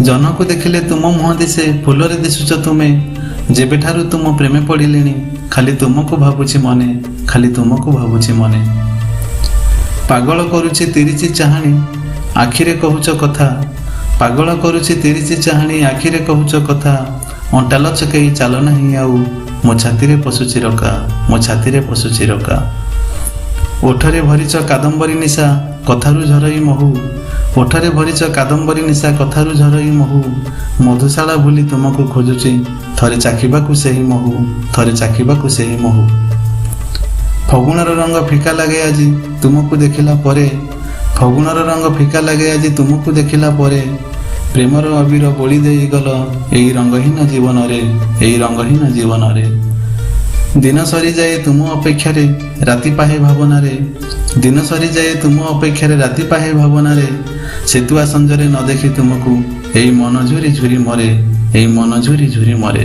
ଜହ୍ନକୁ ଦେଖିଲେ ତୁମ ମୁହଁ ଦିଶେ, ଫୁଲରେ ଦିଶୁଛ ତୁମେ। ଯେବେଠାରୁ ତୁମ ପ୍ରେମେ ପଡ଼ିଲିଣି, ଖାଲି ତୁମକୁ ଭାବୁଛି ମନେ, ଖାଲି ତୁମକୁ ଭାବୁଛି ମନେ। ପାଗଳ କରୁଛି ତିରିଚି ଚାହାଣୀ, ଆଖିରେ କହୁଛ କଥା। ପାଗଳ କରୁଛି ତିରିଚି ଚାହାଣୀ, ଆଖିରେ କହୁଛ କଥା। ଅଣ୍ଟା ଲଚକେଇ ଚାଲ ନାହିଁ ଆଉ, ମୋ ଛାତିରେ ପଶୁଛି ରକା, ମୋ ଛାତିରେ ପଶୁଛି ରକା। ଓଠରେ ଭରିଛ କାଦମ୍ବରୀ ନିଶା, କଥାରୁ ଝରଇ ମହୁ। ଓଠରେ ଭରିଛ କାଦମ୍ବରୀ ନିଶା, କଥାରୁ ଝରଇ ମହୁ। ମଧୁଶାଳା ଭୁଲି ତୁମକୁ ଖୋଜୁଛି, ଥରେ ଚାଖିବାକୁ ସେହି ମହୁ, ଥରେ ଚାଖିବାକୁ ସେହି ମହୁ। ଫଗୁଣର ରଙ୍ଗ ଫିକା ଲାଗେ ଆଜି ତୁମକୁ ଦେଖିଲା ପରେ। ଫଗୁଣର ରଙ୍ଗ ଫିକା ଲାଗେ ଆଜି ତୁମକୁ ଦେଖିଲା ପରେ। ପ୍ରେମର ଅବିର ବୋଳି ଦେଇଗଲ ଏଇ ରଙ୍ଗହୀନ ଜୀବନରେ, ଏଇ ରଙ୍ଗହୀନ ଜୀବନରେ। ଦିନ ସରିଯାଏ ତୁମ ଅପେକ୍ଷାରେ, ରାତି ପାହେ ଭାବନାରେ। ଦିନ ସରିଯାଏ ତୁମ ଅପେକ୍ଷାରେ, ରାତି ପାହେ ଭାବନାରେ। ଶୀତୁଆ ସଞ୍ଜରେ ନ ଦେଖି ତୁମକୁ, ଏଇ ମନ ଝୁରି ଝୁରି ମରେ, ଏଇ ମନ ଝୁରି ଝୁରି ମରେ।